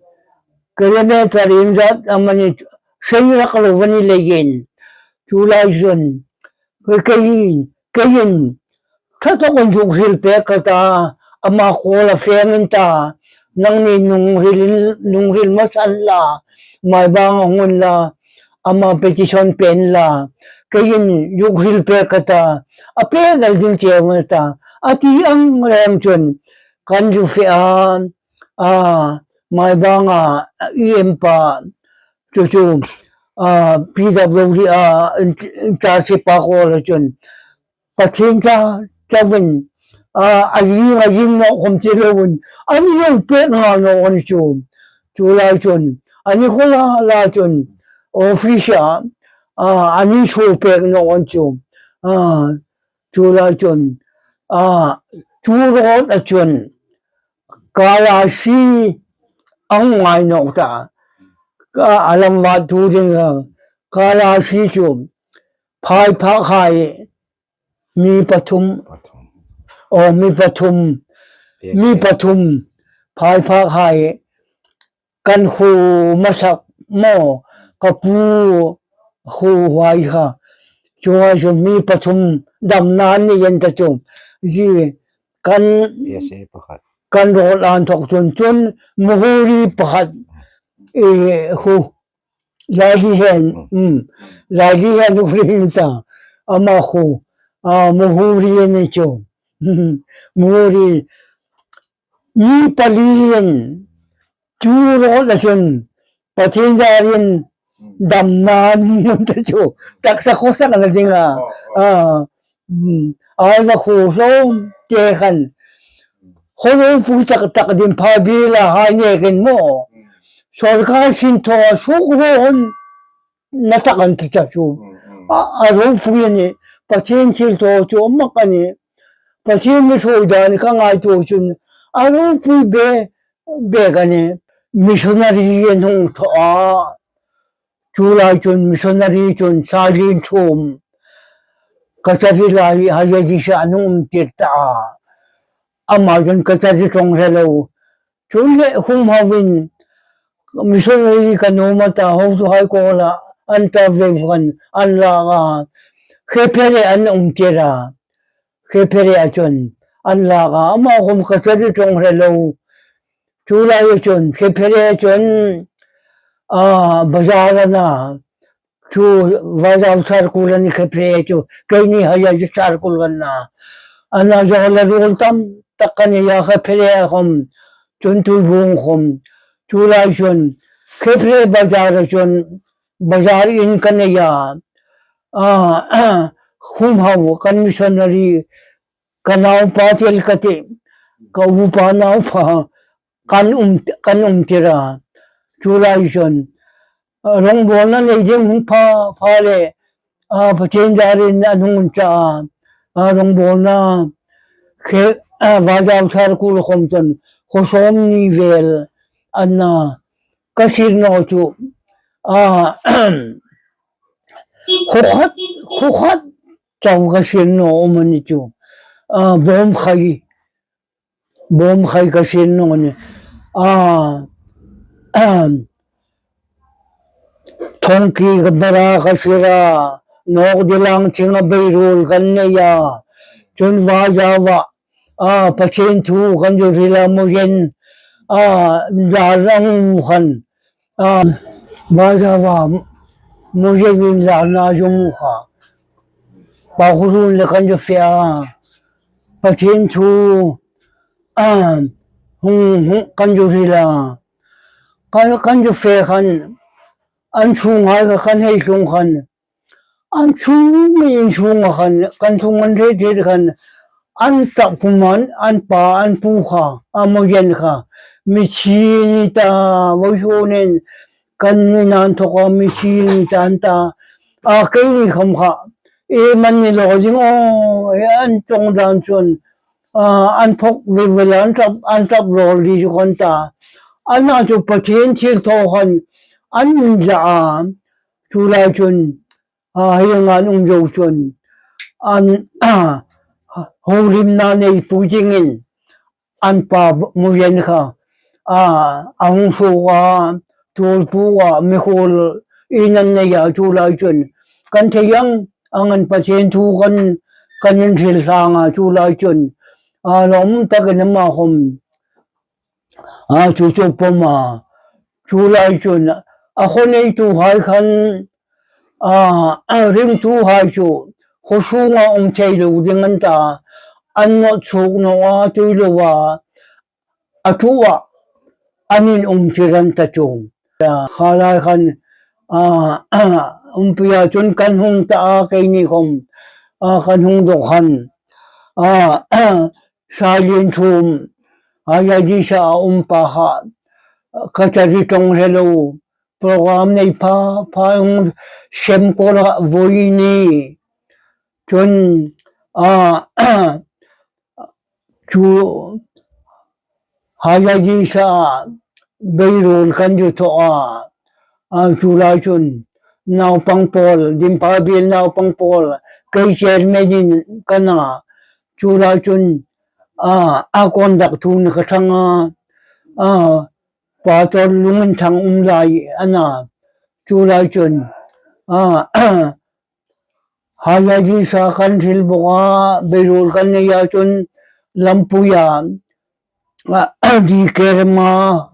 kilometer in zat amani, sei rak lo vani leiin, chu lai chun, ke, kei, keiin, ṭha takin zuk hril pek ka ta, ama kuoma fe in ta, nangni nung hril in, nung hril hmasan la, Maibang a hung unla, ama petition pêng la, keiin zuk hril pek ka ta, a pêk el ding che a ta, a ti ang reng chun, kan zu fe a, a, Maibang a, E M pa, chu chu, a, P W D a, in, in charge pa kuoma chun, Pathien ta, ta vin, a, a zing, a zing nawk khom ti lovin, an lo pek nga nawk an chu. Chu lai chun, an khawla la chun, office a, a, an suk pek nawk an chu. A, chu lai chun, a, chu road a chun, Kalasi a ngai nawk ta. Ka a lam va tu ding a, Kalasi chu, phai pha khai, mi pathum. Pathum. O, mi pathum. Mi pathum, phai phak hai, kan khu masak maw, ka pu khu huai kha. Chuong chu mi pathum damna an nei an ta chu. Zie kan, kan rawl an thawk chun chun muhuri pakhat, e, khu. Laili hen, um, laili hen khu ring ta. Ama khu, a, muhuri a ni chu. Muhuri. Mi pali hin, chu rawl a chun, Pathien zarin, damna an nei ta chu. Taksa khawsak na dinga. A, um, ai va khu hlawm te khan. Holo pu tak tak din pha bila hai nge ken maw. Sorkar sin thaw suk ro hon na tak an ti ta chu. A, a ropui a ni. Pathien thilthaw chu a mak a ni. Pathien mi hruoi dan ka ngaituo chun a ropui be, be ka ni. Missionary an hung thaw a. Chu lai chun missionary chun Sailin Chum. Kachari lai Hayadisa an hung um tir ta a. Ama chun Kachari ṭawng hre lo. Chun le hung hauin missionary ka nuom a ta, hotuhai kuoma an ta ve khan an lak a. Khephere an um tir a. Khephere a chun an lak a. Ama khom Kachari ṭawng hre lo. Chu lai chun Khephere chun, a, bazar a na. Chu Vazau Circle a ni Khephere chu, keini Hayadisa Circle kan na. Ana zawl a ruol tam tak ka nei a Khephere khom, chun Tuibung khom. Chu lai chun Khephere bazar a chun, bazar in ka nei a. A, hung hau kan missionary, ka naupa tel ka ti, ka upa naupa, kan um, kan um tir a. Chu lai chun, a, rawngbawlna nei ding hung pha, pha le, a, Pathien zarin an hung ta a. A, rawngbawlna khe, a, Vazau Circle khom chun, khaw sawmhni vel an na. Ka sir naw chu, a, khaw khat, khaw khat chau ka sir naw um a ni chu. A, Bawmkhai, Bawmkhai ka sir naw a ni. A, Thongki ka bara ka sir a, Nawkdilang Thinga Beirul kan nei a. Chun Vazau a, a, Pathien thu kan zu hril a, Mujen, a, dar ang khan. A, Vazau a, Mujen in lak na zu hmu kha. Pa Khurun le kan zu fe a. Pathien thu, a, hung, hung, kan zu hril a. Kan, kan zu fe khan, an chunghai kha kan hei tlung khan. An chung mi in chunga khan, kan tlung an hre thei khan, an tak pum an, an pa, an pu kha, a Mujen kha. Mithi ni ta, vawisun nen, kan ni nan thawka mithi ni ta an ta. A keini khom kha, e man ni lo ding aw, e an ṭawng dan chun, a, an phok ve ve la, an ṭap, an ṭap rawl di chu kan ta. Ana chu Pathien thilthaw khan, an min za a, chu lai chun, a, hieng ang um zo chun, an, a, holimna neipui dingin, an pa Mujen kha, a, a hung suok a, tuolpui a, mikhuol in an nei a chu lai chun. Kan thei ang, ang an Pathien thu kan, kan inhril hlak a chu lai chun. A, lawm takin ama khom, a, chu chu pawm a, chu lai chun. A khaw neituhai khan, a, a ringtuhai chu, khaw sunga um thei lo ding an ta, an nawt suok naw a, tui lo a, a ṭhu a, an in um tir an ta chu. Kha lai khan, a, umpui a chun kan hung ta a, keini khom, a, kan hung dawk khan, a, Sailin Chum, Hayadisa a um pa kha, Kachari ṭawng hre lo, program nei pha, pha hung sem kawla voi ni. Chun, a, chu Hayadisa Beirul kan zu thaw a, a, chu lai chun naupang pawl, Dimphal biel naupang pawl, kei chairman in ka na, chu lai chun, a, a conduct-tu ni ka ṭhang a, a, pastor lungin ṭhang um lai a na, chu lai chun, a, Higher District kan hril bawk a, Beirut kan nei a chun lampuia, a, D K R M a,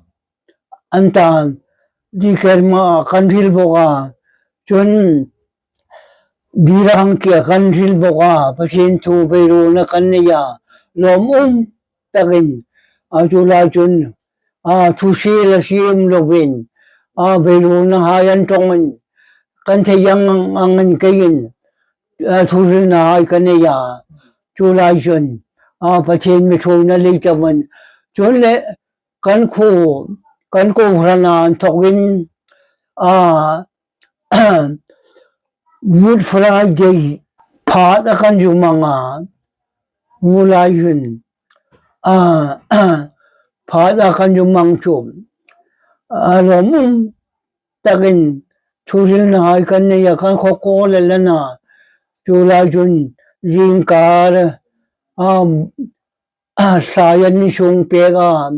an ta, D K R M a kan hril bawk a, chun Dirang kia kan hril bawk a, Pathien thu Beirut-a kan nei a, lawm um takin, a chu lai chun, a, thuhriela siem lovin, a, Beirut-a hai an ṭawngin, kan thei ang angin keiin, a, thuhrilna hai kan nei a, chu lai chun, a, Pathien mi ṭhuoina lei ta vawng. Chun le, kan khuo, kan kohrana inthawkin, a, Good Friday phat a kan zu mang a, chu lai chun, a, phat a kan zu mang chu, a, lawm um takin thuhrilna hai kan nei a, kan khaw kawl a la na, chu lai chun zingkar, a, a, thlai an mi sung pek a,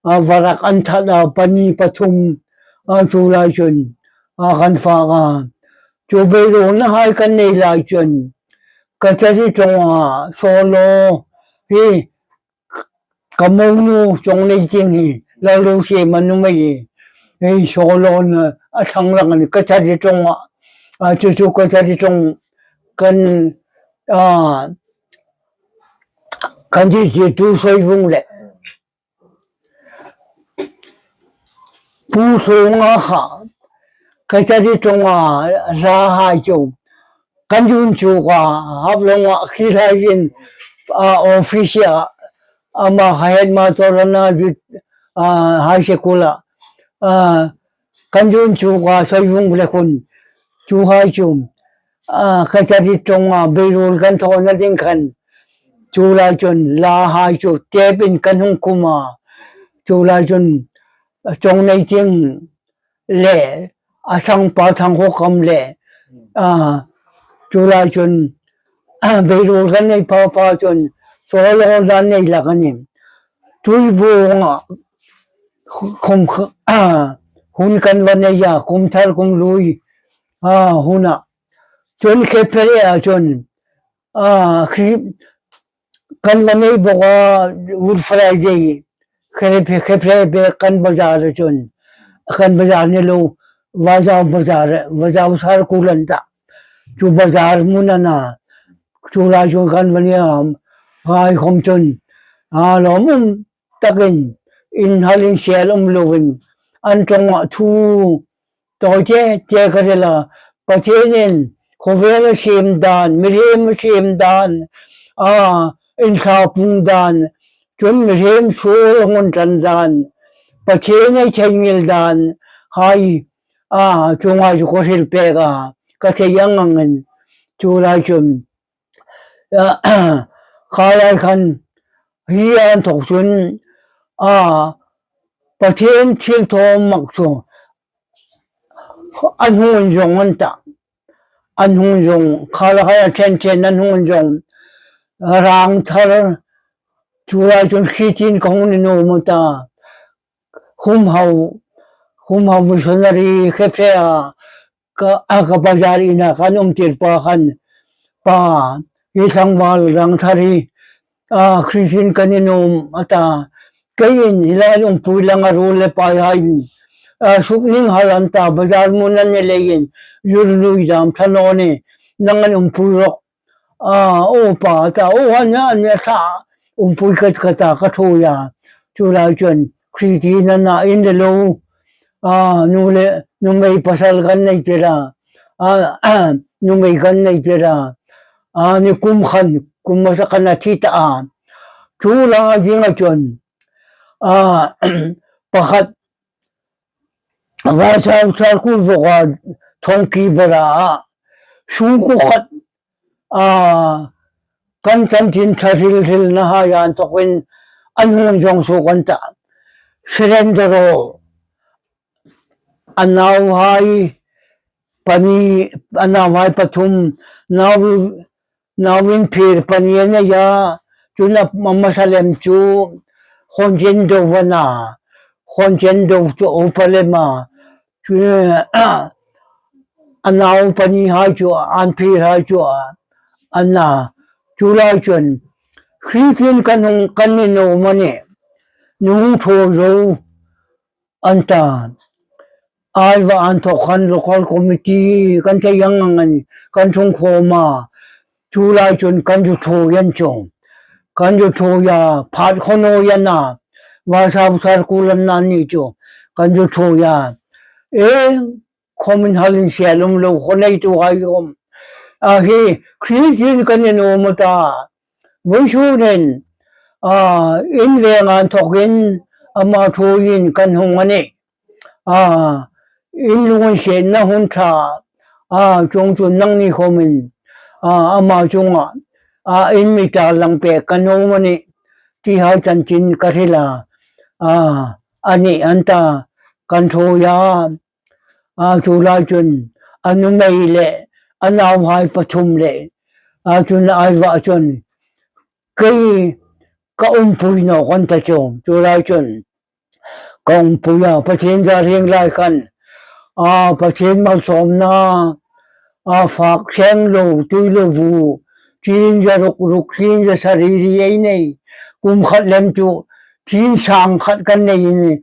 a, varak an that a, pani pathum, a, chu lai chun, a, kan fak a. Chu Beirut-a hai kan nei lai chun, Kachari ṭawnga solo hi, ka monu Chawngneiting hi, Lalrosiem a nuhmei hi, hei solo-in a ṭhang lang a nih, Kachari ṭawnga, a, chu chu Kachari ṭawng kan, a, kan ti ti tu Soivung le Pu Sunga kha, Kachari ṭawnga hla hai chu, kan zun chu ka, Haflonga khi lai in, a, office a, ama headmaster a na dit, a, high school a, a, kan zun chu ka, Soivung le khun, chu hai chu, a, Kachari ṭawnga Beirut kan thawna ding khan, chu lai chun hla hai chu tape-in kan hung kum a, chu lai chun, a, Chawngneiting le, a, Sangpa Thangkhokam le, a, chu lai chun, a, Beirut kan nei pha pha chun, solo dan nei hlak a nih. Tuibuonga, khum kh-, a, hun kan va nei a, kum thar kum lui, a, huna. Chun Khepre-a chun, a, khi, kan va nei bawk a, Good Friday, Khepre, Khepre be kan bazar a chun, kan bazar ni lo, Vazau bazar, Vazau Circle an ta. Chu bazar hmun a na, chu lai chun kan va nei a, hai khom chun, a, lawm um takin, inhal insel um lovin, an ṭawnga thu, tawi che che ka hril a, Pathienin khawvel a siem dan, mihriem a siem dan, a, inthlapung dan, chun mihriem suol a ngawntlan dan, Pathien ei theingil dan hai, a, chuong hai chu ka hril pek a, ka thei ang angin, chu lai chun, a, kha lai khan, hi inthawk chun, a, Pathien thilthaw mak chu, an hung inzawng an ta. An hung inzawng, kha lai khan a ṭhen ṭhen an hung inzawng. Rangthar, chu lai chun khi tin ka hung ni nuom a ta. Humhau, Humhau missionary Khepre-a, ka, a, ka bazar ina kan um tir pa khan, pa, hi tlangval Rangthar hi, a, Christian ka ni nuom a ta. Keiin hi lai umpui langa ruol le pai hai, a, sukning hal an ta, bazar hmun an ni leiin, zurlui dam ṭha naw ni, nang an umpui rawh. A, aw pa ta, aw, a na, a na ṭha, umpui ka, ka ta, ka ṭhuoi a. Chu lai chun, Christian a na, in le lo, a, nu le, nuhmei pasal kan nei tir a. A, nuhmei kan nei tir a. A, ni kum khan, kum hmasa khan a thi ta a. Chu lai dinga chun, a, pakhat, Vazau Circle vawka, Thongki bara, sungkuo khat, a, kan chanchin ṭha hril hrilna hai inthawkin an hung zawng suok an ta. Surrender all. A nauhai pani, a nauhai pathum, nau, nauin phir pani a nei a, Chun a hmasa lem chu Honchen Do a na, Honchen Do chu upa lem a, chu a nau pahni hai chu, an phir hai chu a na. Chu lai chun, Christian kan hung, kan ni naw am a nih, nu hung thaw zo an ta. Ai va an thawk khan local committee kan thei ang ang a nih, kan ṭhung khawm a. Chu lai chun kan zu thaw an chu. Kan zu thaw a, phat khaw naw a na, Warsaw Circle an na ni chu. Kan zu thaw a. E, khawmin hal insiel um lo khaw nei tu hai khawm. A hi, Christian kan ni naw am a ta. Vawisun hin, a, in veng an thawkin ama thaw in kan hung a nih. A, in lunginsietna hun ṭha, a, chuong chu nangni khawmin, a, ama chunga, a, in mi tarlang pek kan nuom a nih, ti hai chanchin ka hril a, a, a nih an ta, kan thaw a, a, chu lai chun, a nuhmei le, a nauhai pathum le, a, chun ai va chun, kei ka umpui nawk an ta chu, chu lai chun, ka umpui a, Pathien zar hieng lai khan, a, Pathien malsawmna, a, fak seng lo, tui lo vu, ṭhin za ruk ruk, ṭhin za sari ri ei nei, kum khat lem chu, ṭhin sang khat kan nei a nih,